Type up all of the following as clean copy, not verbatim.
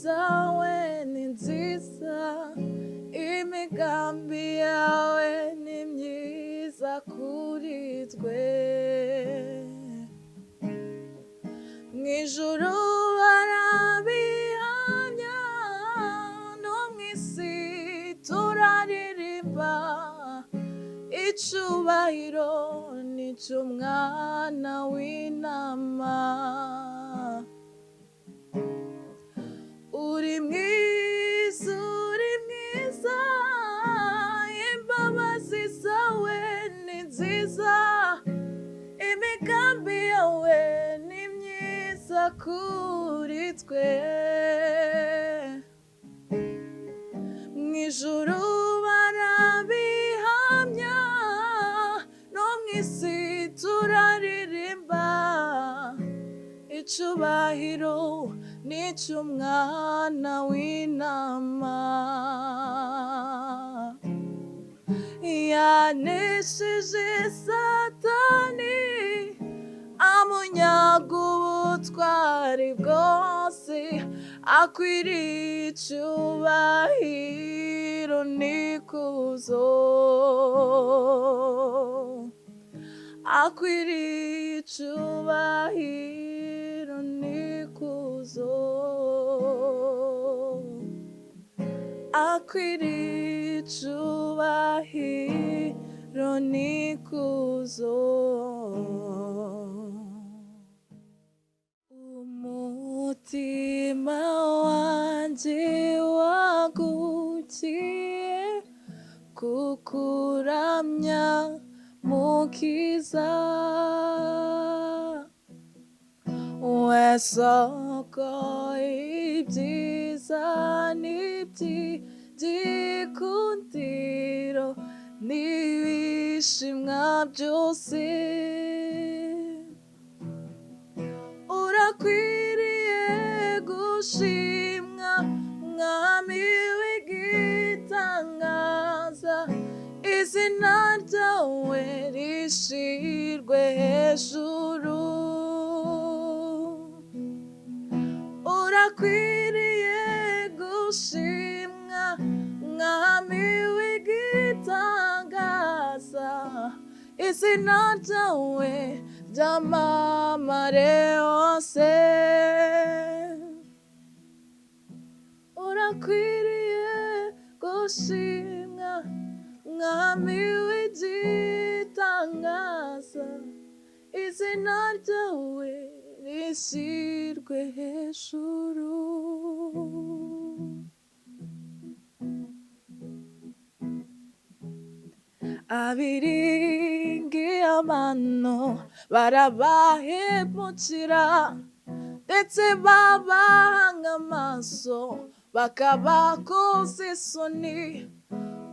zawe ni nziza, imigambi yawe ni myiza kuri twe. Mu ijuru barabihamya, no mu isi turaririmba, icubahiro ni icy'umwana w'intama. Uri mwiza, uri mwiza, imbabazi zawe ni nziza, imigambi yawe ni myiza kuri twe. Mu ijuru barabihamya, no mu isi turaririmba, icubahiro ni icy'umwana w'intama. Yanesheje Satani, amunyaga ubutwari bwose, akwiriye icubahiro n'ikuzo, akwiriye icubahiro n'ikuzo, akwiriye icubahiro n'ikuzo. Umutima wanjye wagukiye kukuramya Mukiza, we soko y'ibyiza n'iby'igikundiro n'ibishimwa byose. Urakwiriye gushimwa, Mwami w'igitangaza, izina ryawe rishirwe hejuru. Urakwiriye gushimwa, Mwami w'igitangaza, izina ryawe ryamamare hose. Urakwiriye gushimwa, Mwami w'igitangaza, izina ryawe rishyirwe hejuru. Abiringiye amano barabahemukira, ndetse babahanga amaso bakabakoza isoni.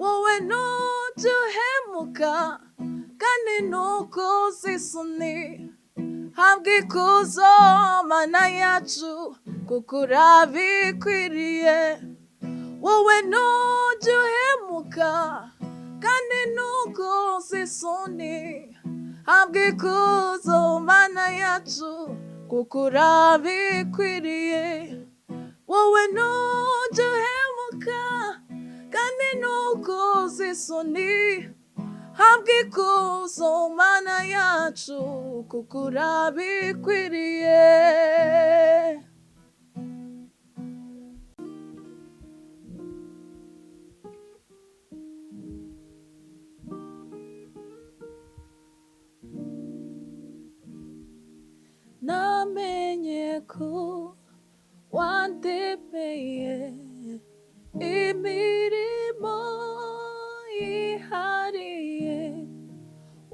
Wowe ntujya uhemuka kandi ntukoze isoni. Habwa ikuzo Mana yacu, kuko urabikwiriye. Wowe ntujya uhemuka kandi ntukoze isoni. Habwa ikuzo Mana yacu, kuko urabikwiriye. Wowe ntujya uhemuka kandi ntukoze isoni. Habwa ikuzo Mana yacu, kuko urabikwiriye. Namenye ko wandemeye imirimo yihariye,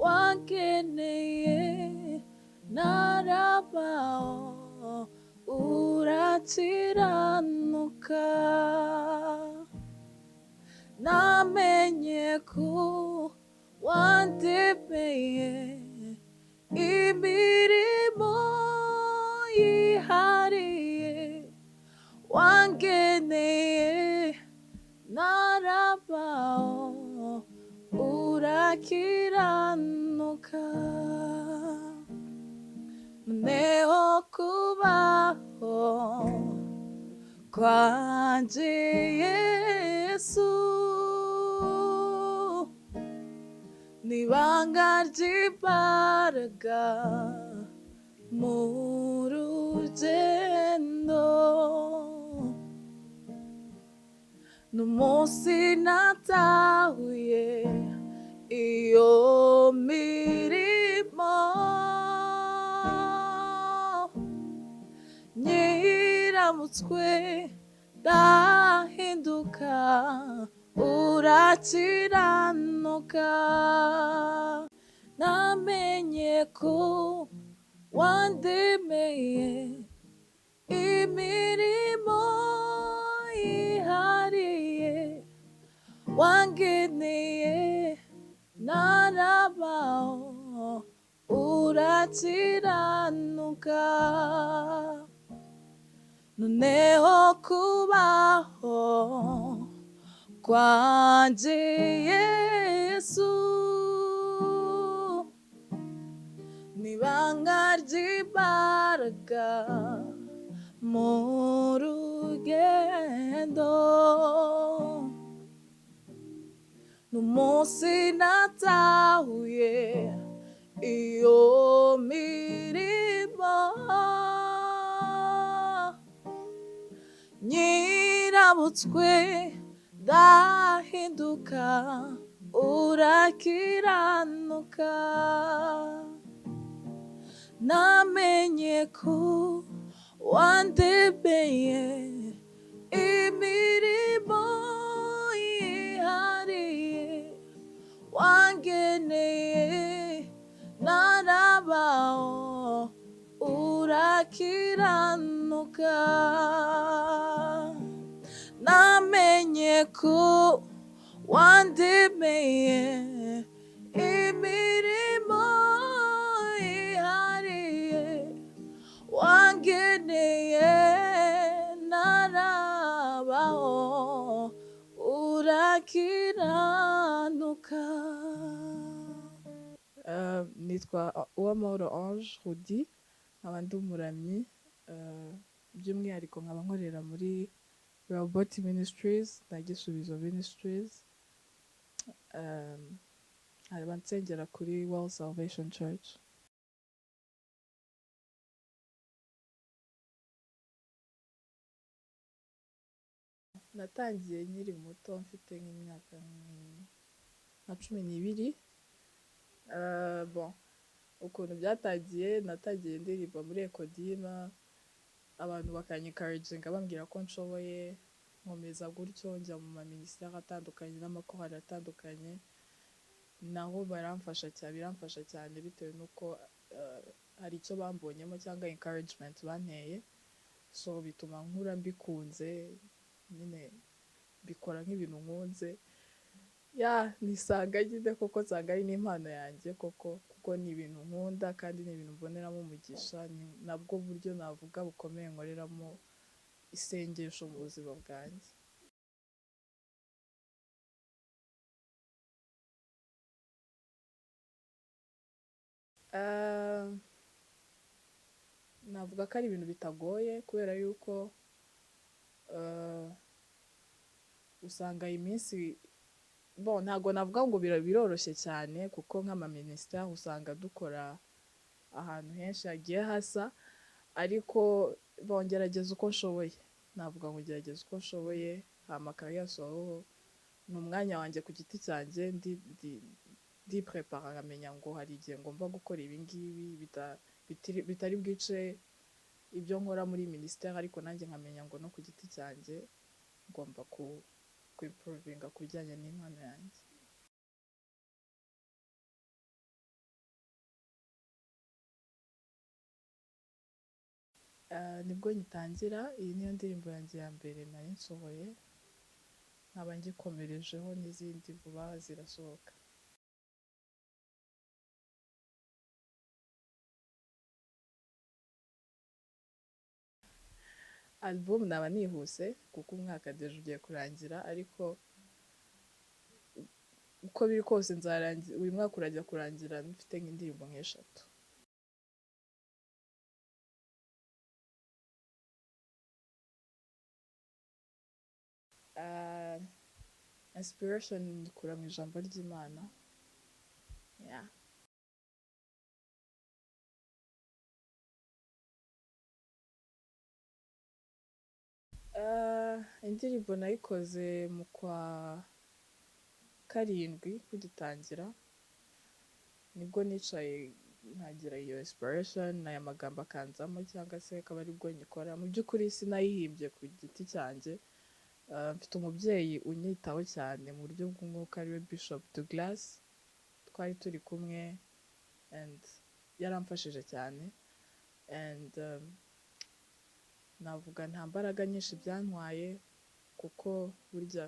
wangeneye narabaho, urakiranuka. Namenye ko wandemeye imirimo yihariye, wangeneye narabaho, urakiranuka. Noneho kubaho kwanje Yesu n'ibanga ry'imbaraga mu rugendo n'umunsi natahuye iyo mirimo nyiramutswe ndahinduka urakiranuka namenye ko wandemeye imirimo yihariye wangeneye narabaho urakiranuka noneho kubaho kwanje Yesu n'ibanga ry'imbaraga mu rugendo n'umunsi natahuye iyo mirimo nyirabutswe ndahinduka urakiranuka namenye ko wandemeye imirimo yihariye wangeneye narabaho urakiranuka namenye ko wandemeye imirimo yihariye wangeneye narabaho urakiranuka. Nitwa Uwamahoro Ange Rudi, nkaba ndi umuramyi, by'umwihariko nkaba nkorera muri Robot Ministries na Gisubizo Ministries, nkaba nsengera kuri World Salvation Church. Natangiye nkiri muto mfite nk'imyaka nka 12. Bon, ukuntu byatangiye, natangiye ndirimba muri Ekodima, abantu bakanyikaraginga bambwira ko nshoboye, nkomeza gutyo njya mu maminisiteri atandukanye n'amakorali atandukanye, naho baramfasha cyane, biramfasha cyane bitewe n'uko hari icyo bambonyemo cyangwa encouragement banteye, so bituma nkura mbikunze, nyine mbikora nk'ibintu nkunze, ya nisanga nyine koko nsanga ari n'impano yanjye koko, kuko ni ibintu nkunda kandi ni ibintu mboneramo umugisha, ni nabwo buryo navuga bukomeye nkoreramo isengesho mu buzima bwanjye. Navuga ko ari ibintu bitagoye kubera yuko usanga iyi minsi, bon, ntabwo navuga ngo biroroshye cyane kuko nk'amaminisiteri usanga dukora ahantu henshi hagiye hasa, ariko bongerageza uko nshoboye, navuga ngo ngerageza uko nshoboye, hama akaba ni umwanya wanjye ku giti cyanjye, ndiprepara nkamenya ngo hari igihe ngomba gukora ibi ngibi bitari bwice ibyo nkora muri minisiteri, ariko nanjye nkamenya ngo no ku giti cyanjye ngomba kuimprovinga ku bijyanye n'impano yanjye. Nibwo ngitangira, iyi niyo ndirimbo yanjye ya mbere nari nsohoye, nkaba ngikomerejeho n'izindi vuba zirasohoka. Album naba nihuse kuko umwaka deje ugiye kurangira, ariko uko biri kose nzarangira uyu mwaka urajya kurangira mfite nk'indirimbo nk'eshatu. Inspiration nyikura mu ijambo ry'Imana. Yeah. Indirimbo nayikoze mu kwa karindwi kugitangira, nibwo nicaye nkagira iyo inspiration, aya magambo akanzamo cyangwa se akaba aribwo nyikora. Mu by'ukuri sinayihimbye ku giti cyanjye. Mfite umubyeyi unyitaho cyane mu buryo bw'umwuka, ariwe Bishop Douglas, twari turi kumwe and yaramfashije cyane, and navuga nta mbaraga nyinshi byantwaye, kuko burya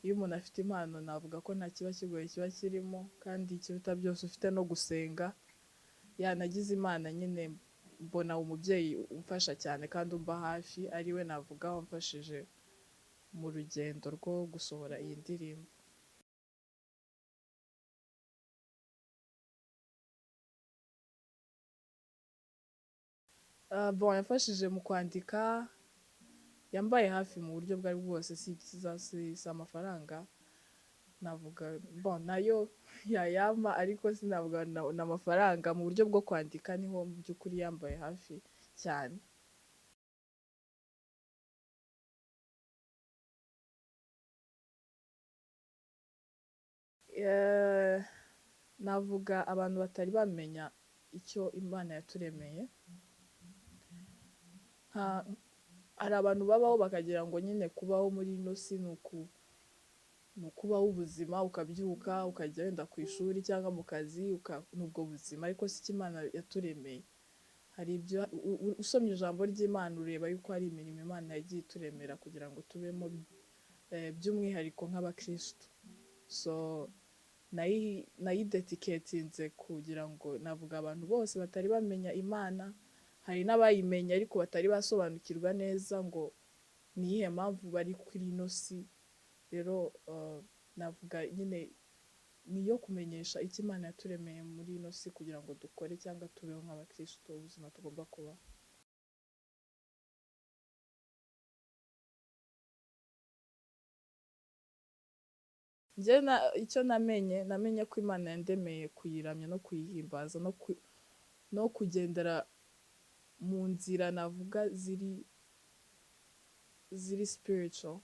iyo umuntu afite impano navuga ko nta kiba kigoye kiba kirimo, kandi ikiruta byose ufite no gusenga. Yanagize Imana nyine, mbona umubyeyi umfasha cyane kandi umba hafi, ariwe navuga wamfashije mu rugendo rwo gusohora iyi ndirimbo. Bon, yamfashije mu kwandika, yambaye hafi mu buryo bwari bwose, si amafaranga navuga, bon nayo yayampa, ariko sinavuga na amafaranga. Mu buryo bwo kwandika niho mu by'ukuri yambaye hafi cyane. Navuga abantu batari bamenya icyo Imana yaturemeye. Hari abantu babaho bakagira ngo nyine kubaho muri ino si ni ukubaho ubuzima, ukabyuka ukajya wenda ku ishuri cyangwa mu kazi, n'ubwo buzima, ariko si icyo Imana yaturemeye. Hari ibyo usomye ijambo ry'Imana ureba yuko hari imirimo Imana yagiye ituremera kugira ngo tubemo, by'umwihariko nk'abakristo. So nayidediketinze kugira ngo navuga abantu bose batari bamenya Imana, hari n'abayimenya ariko batari basobanukirwa neza ngo ni iyihe mpamvu bari kuri ino si. Rero navuga nyine niyo kumenyesha icyo Imana yaturemeye muri ino si kugira ngo dukore cyangwa tubeho nk'abakristo ubuzima tugomba kubaho. Njye icyo namenye ko Imana yandemeye kuyiramya no kuyihimbaza no kugendera mu nzira navuga ziri spiritual.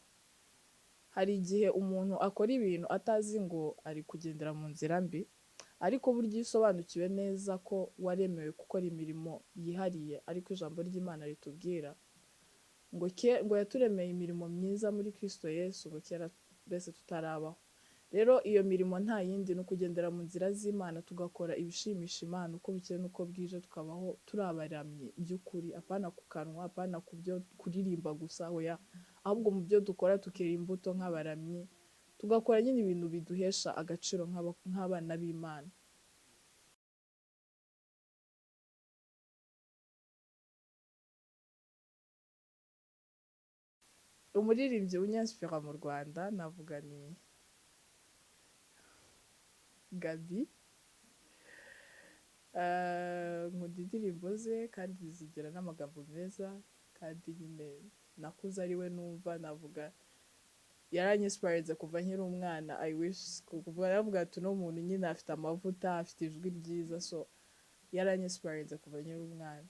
Hari igihe umuntu akora ibintu atazi ngo ari kugendera mu nzira mbi, ariko burya iyo usobanukiwe neza ko waremewe gukora imirimo yihariye, ariko ijambo ry'Imana ritubwira ngo yaturemeye imirimo myiza muri Kristo Yesu ngo kera mbese tutarabaho. Rero iyo mirimo nta yindi ni ukugendera mu nzira z'Imana, tugakora ibishimisha Imana uko bukeye n'uko bwije, tukabaho turabaramye by'ukuri, apana ku kanwa, apana ku byo kuririmba gusa, oya, ahubwo mu byo dukora tukera imbuto nk'abaramyi, tugakora nyine ibintu biduhesha agaciro nk'abana b'Imana. Umuririmbyi unyanspira mu Rwanda navuga ni Gaby. Nkunda indirimbo ze kandi zigira n'amagambo meza, kandi nyine nakuze ari we numva, navuga yaranyinspirinze kuva nkiri umwana. I wish kuva navuga ati uno muntu nyine afite amavuta, afite ijwi ryiza, so yaranyinspirinze kuva nkiri umwana.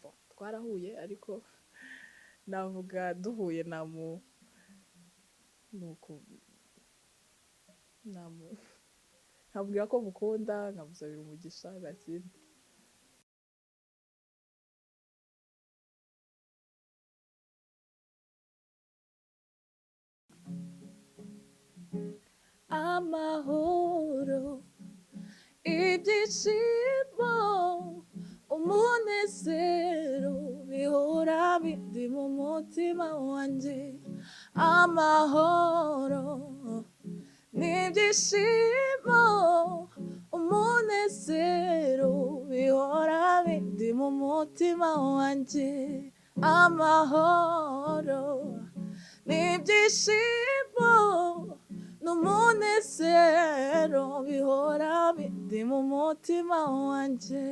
Bon, twarahuye ariko navuga duhuye nkamubwira ko mukunda, nkamusabira umugisha, nta kindi. Amahoro, ibyishimo, umunezero bihora biri mu mutima wanjye. Amahoro n'ibyishimo, umunezero bihora biri mu mutima wanjye. Amahoro n'ibyishimo n'umunezero Rero bihora bindi mu mutima wanjye.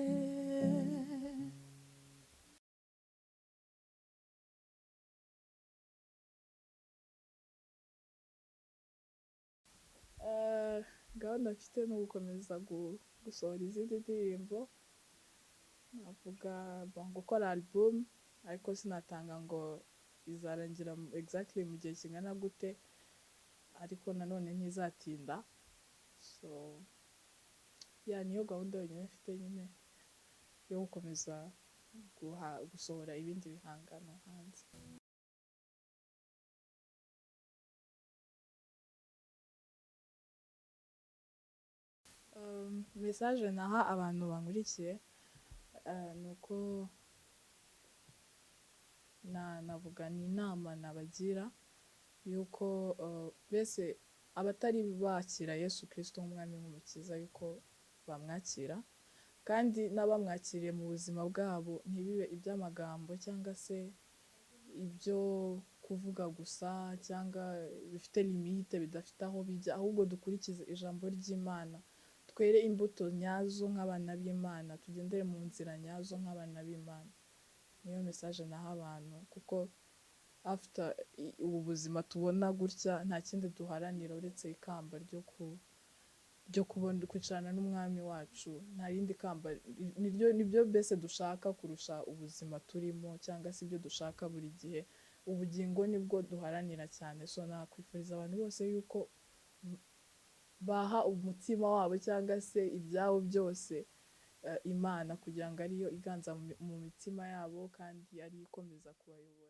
Gahunda mfite ni ugukomeza gusohora izindi ndirimbo, navuga bon, gukora album, ariko sinatanga ngo izarangira exactly mu gihe kingana gute, ariko nanone ntizatinda. So yeah, niyo gahunda yonyine mfite nyine yo gukomeza gusohora ibindi bihangano hanze. Message naha abantu bankurikiye, ni uko navuga ni inama nabagira yuko mbese abatari bakira Yesu Kristo nk'umwami n'umukiza yuko bamwakira, kandi n'abamwakiriye mu buzima bwabo ntibibe iby'amagambo cyangwa se ibyo kuvuga gusa cyangwa bifite limite bidafite aho bijya, ahubwo dukurikize ijambo ry'Imana, twere imbuto nyazo nk'abana b'Imana, tugendere mu nzira nyazo nk'abana b'Imana. Niyo message naha abantu, kuko after ubu buzima tubona gutya nta kindi duharanira uretse ikamba ryo kubona kwicarana n'umwami wacu. Nta rindi kamba, nibyo mbese dushaka kurusha ubuzima turimo cyangwa se ibyo dushaka buri gihe. Ubugingo nibwo duharanira cyane. So nakwifuriza abantu bose yuko baha umutima wabo cyangwa se ibyabo byose Imana, kugira ngo ariyo iganza mu mitima yabo kandi ariyo ikomeza kubayobora.